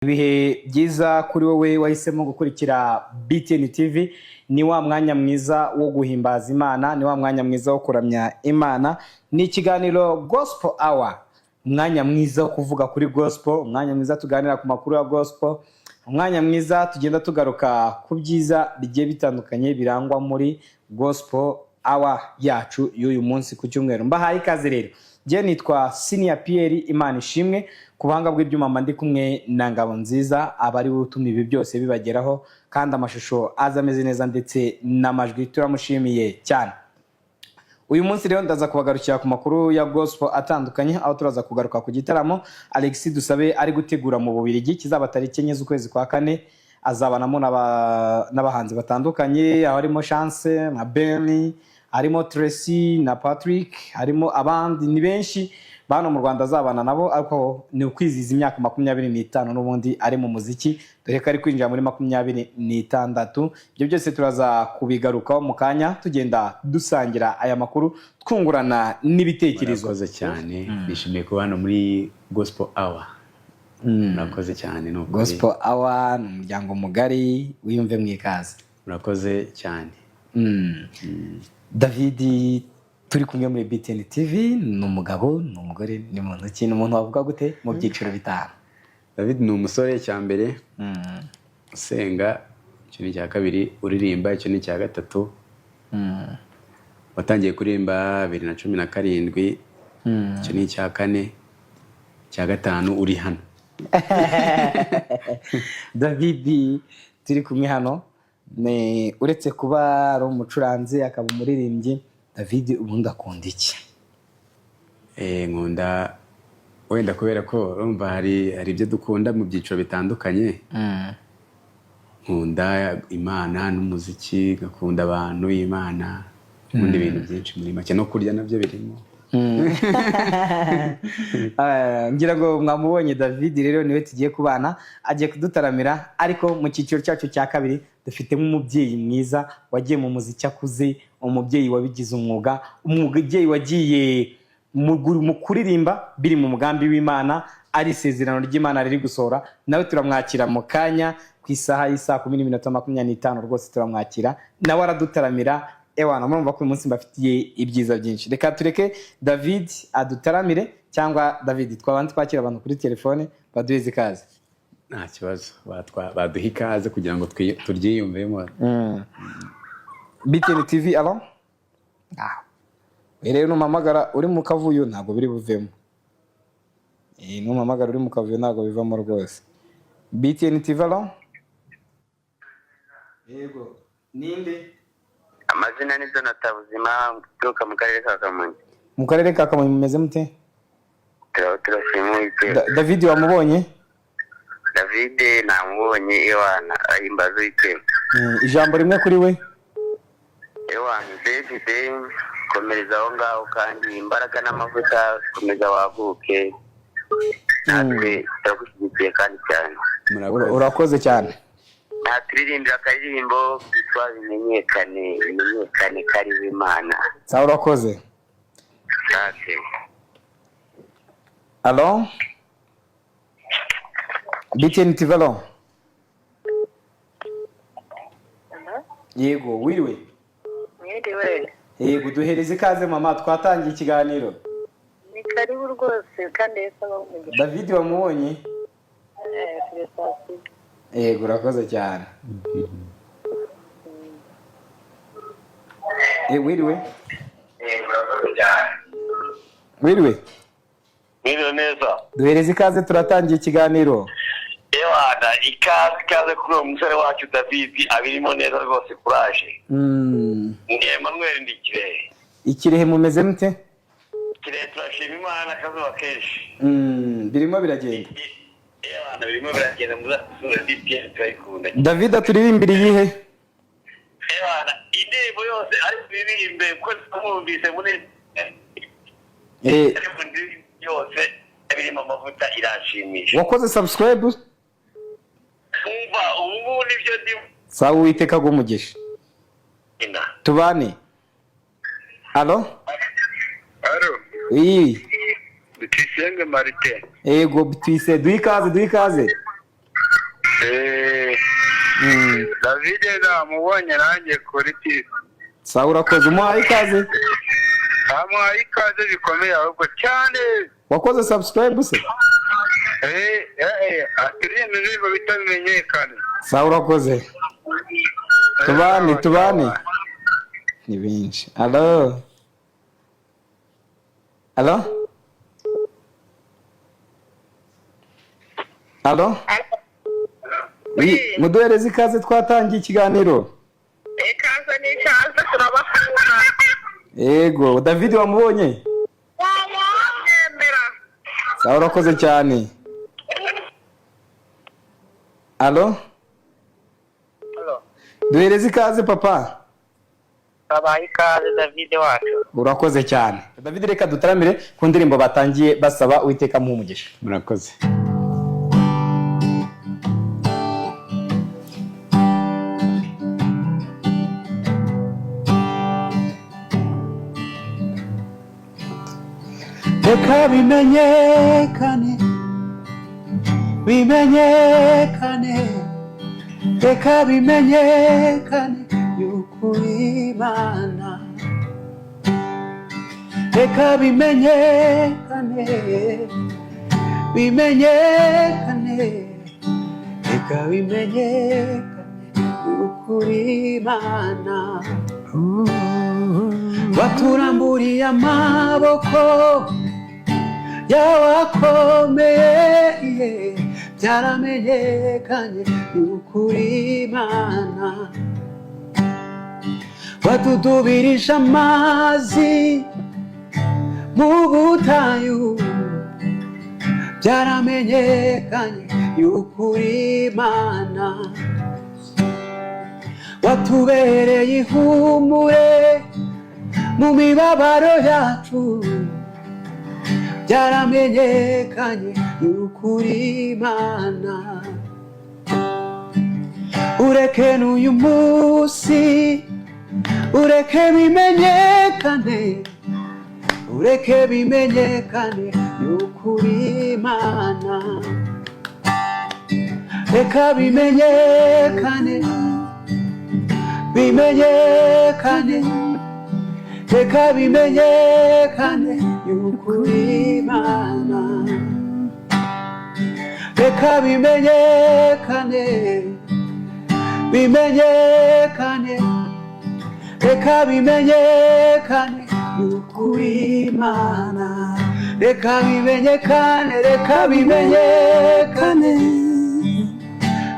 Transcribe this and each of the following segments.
Ibihe byiza kuri wowe wahisemo gukurikira BTN TV. Ni wa mwanya mwiza wo guhimbaza Imana, ni wa mwanya mwiza wo kuramya Imana. Ni ikiganiro Gospel Hour, umwanya mwiza wo kuvuga kuri gospel, umwanya mwiza tuganira ku makuru ya gospel, umwanya mwiza tugenda tugaruka ku byiza bigiye bitandukanye birangwa muri Gospel Hour yacu y'uyu munsi ku cyumweru. Mbahaye ikaze rero. Njye nitwa Senior Pierre Imana Ishimwe. Ku buhanga bw'ibyuma mba ndi kumwe na Ngabo Nziza, aba ari we utuma ibi byose bibageraho kandi amashusho aza ameze neza ndetse n'amajwi. Turamushimiye cyane. Uyu munsi rero ndaza kubagarukira ku makuru ya gospel atandukanye, aho turaza kugaruka ku gitaramo Alexis Dusabe ari gutegura mu Bubiligi, kizaba tariki 4 z'ukwezi kwa kane. Azabanamo n'abahanzi batandukanye, aho harimo Chance na Benny, harimo Tracy na Patrick, harimo abandi, ni benshi bano mu Rwanda azabana nabo. Ariko ni ukwizihiza imyaka 25 n'ubundi ari mu muziki, dore ko ari kwinjira muri 26. Ibyo byose turaza kubigarukaho mu kanya, tugenda dusangira aya makuru, twungurana n'ibitekerezo. Murakoze cyane, nishimiye kuba hano muri Gospel Hour. Murakoze cyane, ni ukuri. Gospel Hour ni umuryango mugari, wiyumve mu ikaze. Murakoze cyane. David turi kumwe muri BTN TV ni umugabo, ni umugore, ni muntu ki? Ni umuntu wavuga gute mu byiciro bitanu? David ni umusore, cya mbere usenga, icyo ni icya kabiri uririmba, icyo ni icya gatatu watangiye kuririmba 2017, icyo ni icya kane, icya gatanu uri hano. David turi kumwe hano ni uretse kuba ari umucuranzi akaba umuririmbyi, David ubundi akunda iki? Nkunda wenda kubera ko urumva hari ibyo dukunda mu byiciro bitandukanye. Nkunda Imana n'umuziki, ngakunda abantu, Imana, nkunda ibintu byinshi muri make, no kurya nabyo birimo. Ngira ngo mwamubonye. David rero niwe tugiye kubana, agiye kudutaramira. Ariko mu cyiciro cyacu cya kabiri dufitemo umubyeyi mwiza wagiye mu muziki akuze, umubyeyi wabigize umwuga, umubyeyi wagiye mu kuririmba biri mu mugambi w'Imana, ari isezerano ry'Imana riri gusohora. Nawe turamwakira mu kanya ku isaha y'isaa 10:25. Rwose turamwakira, nawe aradutaramira. Ewana, murumva ko uyu munsi mbafitiye ibyiza byinshi. Reka tureke David adutaramire, cyangwa David twabanza twakira abantu kuri telefone baduheze ikaze? Nta kibazo, baduha ikaze kugira ngo turyiyumvemo. BTN TV, allo? Ah. Rero numpamagara uri mu kavuyo ntabwo biri buvemo. Numpamagara uri mu kavuyo ntabwo bivamo rwose. BTN TV, allo? Yego, ninde? Amazina ni Donata Buzima, uturuka mu karere ka Kamonyi. Mu karere ka Kamonyi mumeze mute? Turashima Uwiteka. David wamubonye? David namubonye, ewana ahimbaza Uwiteka. Ijambo rimwe kuri we. Ewana David, komereza aho ngaho kandi imbaraga n'amavuta, komeza waguke, natwe turagushyigikiye kandi cyane. Murakoze. Urakoze cyane. Naturirimbira akaririmbo kitwa "Bimenyekane, bimenyekane kariho Imana". Sawa, urakoze. Sase. Allo, BTN TV, allo? Yego, wiriwe? Mwiriwe. Yego, duhereze ikaze mama, twatangiye ikiganiro. Ni karibu rwose, kandi Yesu abahe umugisha. David wamubonye? Félicitations. Yego, urakoze cyane. Wiriwe, wiriwe? Mwiriwe neza. Duhereze ikaze, turatangiye ikiganiro. Ewana, ikaze, ikaze kuri uwo musore wacu David, abirimo neza rwose, kuraje. Ni Emmanuel, ndi Kirehe. Ikirehe mumeze mute? Kirehe turashima Imana, akazuba kenshi. Birimo biragenda. Ewana, birimo biragenda, muzasura BTN, turayikunda. David aturirimbira iyihe? Ewana, indirimbo yose ariko iririmbe kuko twumvise muri ariko indirimbo yose birimo amavuta irashimisha. Wakoze subscribe? Umva, ubu ngubu nibyo ndimo. Sawa, Uwiteka agumugisha. Tubane. Allo? Allo? Iyi. Tuyisenge Marite. Yego, twise, duhe ikaze, duhe ikaze. David namubonye nanjye kuri TV. Sawa, urakoze, umuhaye ikaze. Amuhaye ikaze bikomeye ahubwo cyane. Wakoze subscribe se? Aturirimba indirimbo bita Bimenyekane. Sawa, urakoze, tubane tubane. Ni benshi. Alo, alo, alo. Oui, muduhereze ikaze, twatangiye ikiganiro. Ikaze ni ikaze, turabakunda. Yego, David wamubonye? Mwemera. Sawa, urakoze cyane. Alo, duhereze ikaze papa. Babaye ikaze David wacu. Urakoze cyane David, reka dutaramire ku ndirimbo batangiye basaba, Uwiteka amuhe umugisha. Murakoze. Reka bimenyekane, bimenyekane, reka bimenyekane yuko uri Imana. Reka bimenyekane, bimenyekane, reka bimenyekane yuko uri Imana. Waturamburiye amaboko yawakomeye, byaramenyekanye yuko uri Imana. Watudubirije amazi mu butayu, byaramenyekanye yuko uri Imana. Watubereye ihumure mu mibabaro yacu, byaramenyekanye yuko uri Imana. Ureke n'uyu munsi, ureke bimenyekane, ureke bimenyekane yuko uri Imana. Reka bimenyekane, bimenyekane, reka bimenyekane yuko uri Imana. Reka bimenyekane, bimenyekane, reka bimenyekane yuko uri Imana. Reka bimenyekane, reka bimenyekane,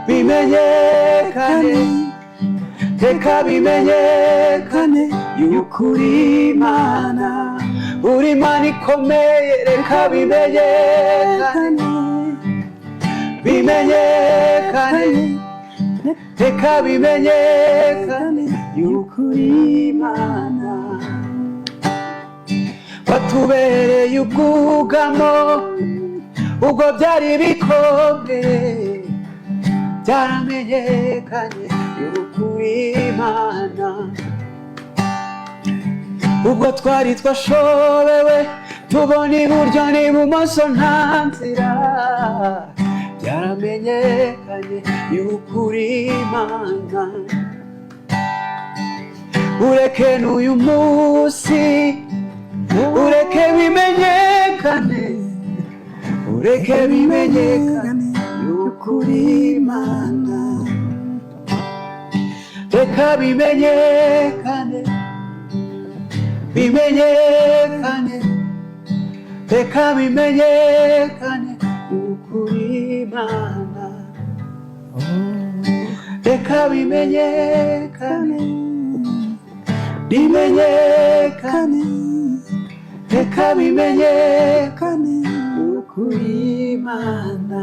bimenyekane, reka bimenyekane yuko uri Imana. Uri Imana ikomeye, reka bimenyekane, bimenyekane, reka bimenyekane yuko uri Imana. Watubereye ubwugamo ubwo byari bikomeye, byaramenyekanye yuko uri Imana. Ubwo twari twashobewe tubona iburyo n'ibumoso nta nzira, byaramenyekanye yuko uri Imana. Ureke n'uyu munsi, ureke bimenyekane, ureke bimenyekane yuko uri Imana. Reka bimenyekane, bimenyekane, reka bimenyekane yuko uri Imana. Reka bimenyekane, bimenyekane, reka bimenyekane yuko uri Imana.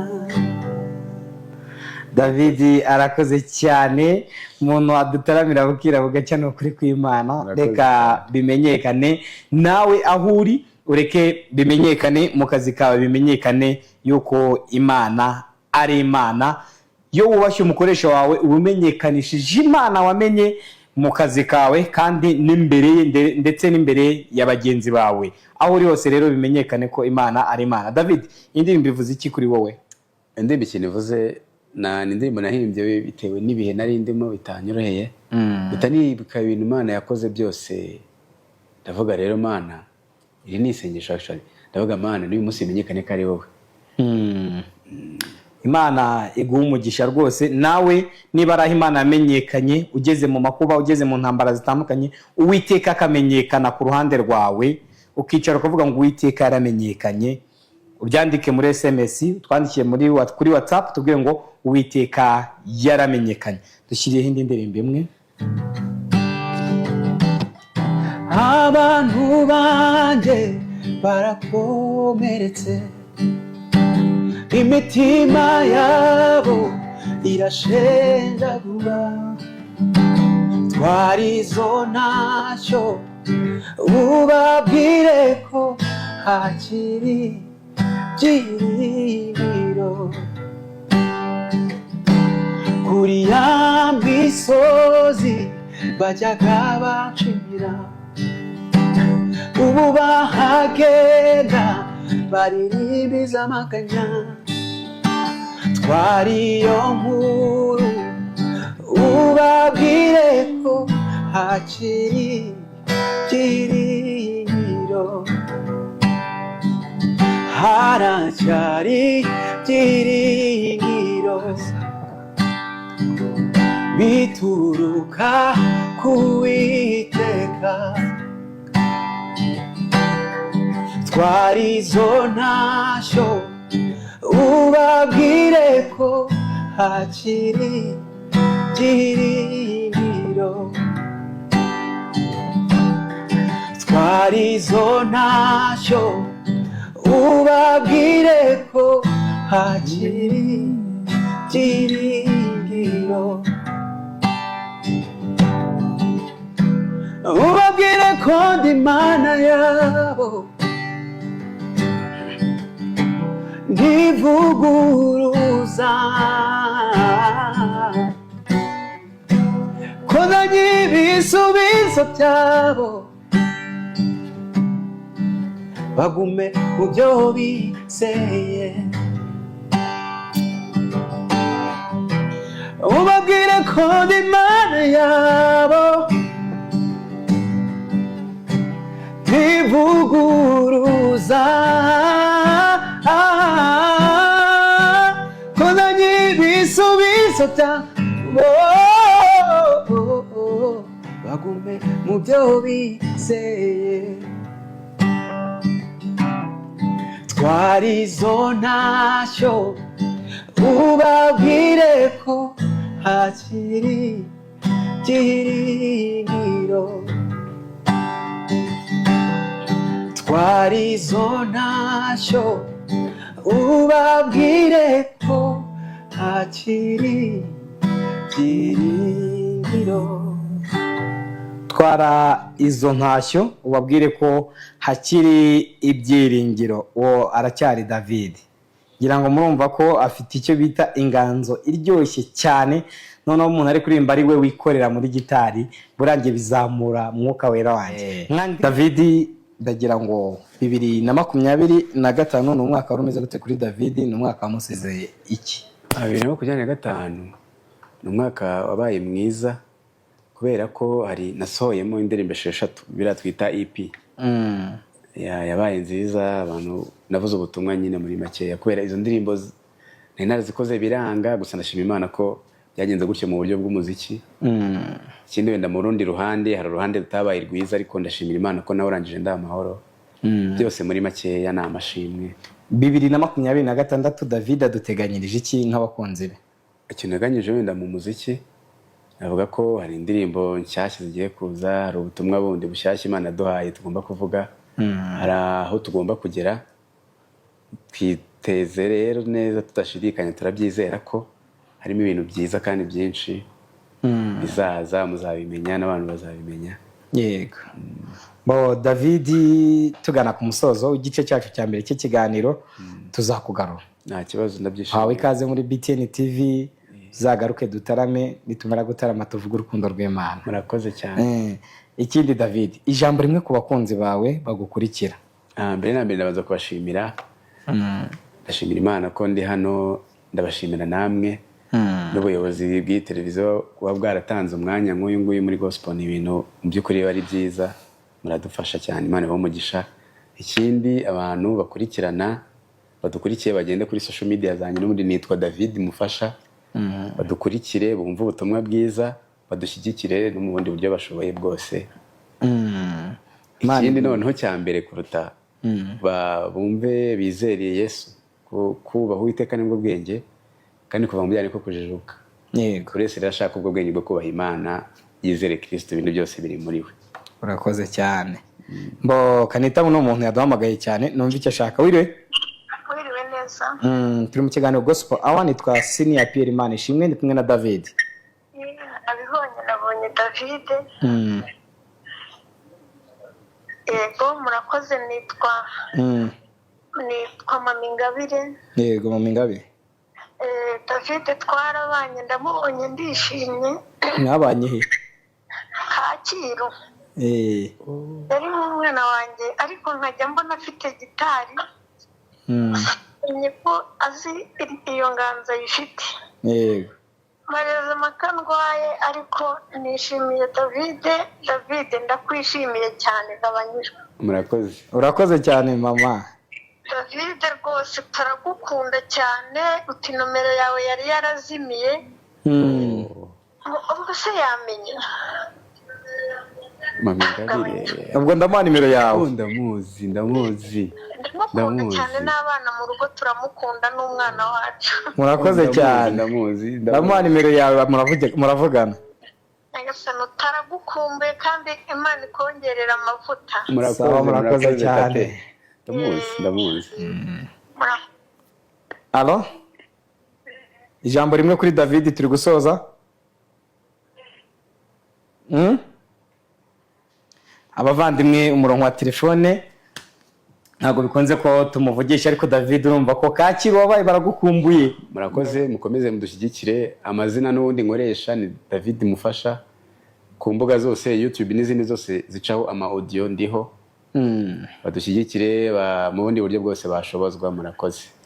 David arakoze cyane, umuntu adutaramira bukira bugacya, ni ukuri kw'Imana. Urakoze. Reka bimenyekane nawe aho uri, ureke bimenyekane mu kazi kawe, bimenyekane yuko Imana ari Imana. Iyo wubashye umukoresha wawe uba umenyekanishije Imana wamenye mu kazi kawe, kandi n'imbere ye ndetse n'imbere ya bagenzi bawe. Aho uri hose rero bimenyekane ko Imana ari Imana. David, indirimbo ivuze iki kuri wowe? Indirimbo ikintu ivuze Na ni indirimbo nahimbye bitewe n'ibihe nari ndimo bitanyoroheye, mpita nibuka ibintu Imana yakoze byose. Ndavuga rero, Mana, iri ni isengesho actually. Ndavuga, Mana, n'uyu munsi bimenyekane ko ari wowe. Imana iguha umugisha rwose. Nawe niba ari aho Imana yamenyekanye, ugeze mu makuba, ugeze mu ntambara zitandukanye, Uwiteka akamenyekana ku ruhande rwawe, ukicara ukavuga ngo Uwiteka yaramenyekanye, ubyandike muri SMS, twandikiye kuri WhatsApp, tubwire ngo Uwiteka yaramenyekanye. Dushyiriyeho indi ndirimbo imwe. Abantu banjye barakomeretse, imitima yabo irashenjagura. Twari izo ntashyo, ubabwire ko hakiri byiringiro. Kuri ya misozi bajyaga bacira, ubu bahagenda baririmbiza amaganya. Twari iyo nkuru, ubabwire ko hakiri byiringiro, haracyari byiringiro bituruka ku Uwiteka. Twari izo ntashyo, ubabwire ko hakiri byiringiro. Twari izo ntashyo, ubabwire ko hakiri byiringiro. Ubabwire ko ndi Imana yabo, ntivuguruza, ko nzanye ibisubizo byabo, bagume mu byo bizeye. Ubabwire ko ndi Imana yabo, ntivuguruza, ko nzanye ibisubizo byabo, bagume mu byo bizeye. Twari izo ntashyo, ubabwire ko hakiri byiringiro. Twari izo ntashyo, ubabwire ko hakiri byiringiro. Twara izo ntashyo, ubabwire ko hakiri ibyiringiro. Uwo aracyari David. Ngira ngo murumva ko afite icyo bita inganzo iryoshye cyane. Noneho umuntu ari kuririmba ari we wikorera muri gitari, burangiye bizamura Mwuka Wera wanjye. David, ndagira ngo 2025 ni umwaka wari umeze gute kuri David? Ni umwaka wamusezeye iki? 2025 ni umwaka wabaye mwiza, kubera ko hari nasohoyemo indirimbo 6, biriya twita EP. Yabaye nziza, abantu navuze ubutumwa nyine muri makeya, kubera izo ndirimbo nari narazikoze biranga. Gusa ndashima Imana ko byagenze gutyo mu buryo bw'umuziki. Ikindi wenda mu rundi ruhande, hari uruhande rutabaye rwiza, ariko ndashimira Imana ko nawe urangije ndaha amahoro. Byose muri makeya ni amashimwe. 2026 David aduteganyirije iki nk'abakunzi be? Ikintu nteganyije wenda mu muziki, navuga ko hari indirimbo nshyashya zigiye kuza, hari ubutumwa bundi bushyashya Imana yaduhaye tugomba kuvuga, hari aho tugomba kugera. Twiteze rero neza tudashidikanya, turabyizera ko harimo ibintu byiza kandi byinshi bizaza, muzabimenya n'abantu bazabimenya. Yego. Bo David, tugana ku musozo w'igice cyacu cya mbere cy'ikiganiro, tuzakugarura. Nta kibazo, ndabyishimiye. Hawe ikaze muri BTN TV, uzagaruke dutarame, nitumara gutarama tuvuge urukundo rw'Imana. Murakoze cyane. Ikindi David, ijambo rimwe ku bakunzi bawe bagukurikira. Mbere na mbere ndabanza kubashimira. Ndashimira Imana ko ndi hano, ndabashimira namwe. N'ubuyobozi bw'iyi televiziyo kuba bwaratanze umwanya nk'uyu nguyu muri gospel ni ibintu mu by'ukuri biba ari byiza. Muradufasha cyane, Imana ibahe umugisha. Ikindi, abantu bakurikirana, badukurikiye, bagende kuri social media zanjye, n'ubundi nitwa David Mufasha, badukurikire, bumve ubutumwa bwiza, badushyigikire no mu bundi buryo bashoboye bwose. Ikindi noneho cya mbere kuruta, bumve bizereye Yesu. Kubaha Uwiteka nibwo bwenge, kandi kuva mu byaha niko kujijuka. Buri wese rero ashaka ubwo bwenge bwo kubaha Imana, yizere Kirisito, ibintu byose biri muri we. Urakoze cyane. Mbo kanita ni umuntu yaduhamagaye cyane, numva icyo ashaka. Wiriwe? Wiriwe neza. Turi mu kiganiro Gospel Hour, nitwa Senior Pierre Imana Ishimwe, ndi kumwe na David. Nabibonye, nabonye David. Yego, murakoze. Nitwa nitwa Mama Ingabire. Yego, Mama Ingabire. David twarabanye, ndamubonye, ndishimye. Mwabanye he? Kacyiru. Yari nk'umwana wanjye, ariko nkajya mbona afite gitari, menye ko azi iyo nganzo ayifite. Mareze amaka ndwaye, ariko nishimiye David. David, ndakwishimiye cyane, gabanyijwe. Murakoze. Urakoze cyane, mama. David, rwose turagukunda cyane. Uti nomero yawe yari yarazimiye. Ubwo se yamenye? Mama Ingabire. Ubwo ndamuha nimero yawe. Oh, ndamuzi, ndamuzi. Ndamukunda Ndamuzi. cyane, n'abana mu rugo turamukunda, n'umwana wacu. Murakoze Ndamuzi, cyane. Ndamuzi. Ndamuha nimero yawe, muravugana. Nyagasani, utaragukumbuye, kandi Imana ikongerera amavuta. Murakoze. Sawa, murakoze cyane. Tate. Ndamuzi, ndamuzi. Alo, ijambo rimwe kuri David, turi gusoza. Abavandimwe, umurongo wa telefone ntabwo bikunze ko tumuvugisha, ariko David, urumva ko Kacyiru wabaye baragukumbuye. Murakoze, mukomeze mudushyigikire. Amazina n'ubundi nkoresha ni David Mufasha ku mbuga zose, YouTube n'izindi zose zicaho ama audio ndiho. Badushyigikire mu bundi buryo bwose bashobozwa. Murakoze.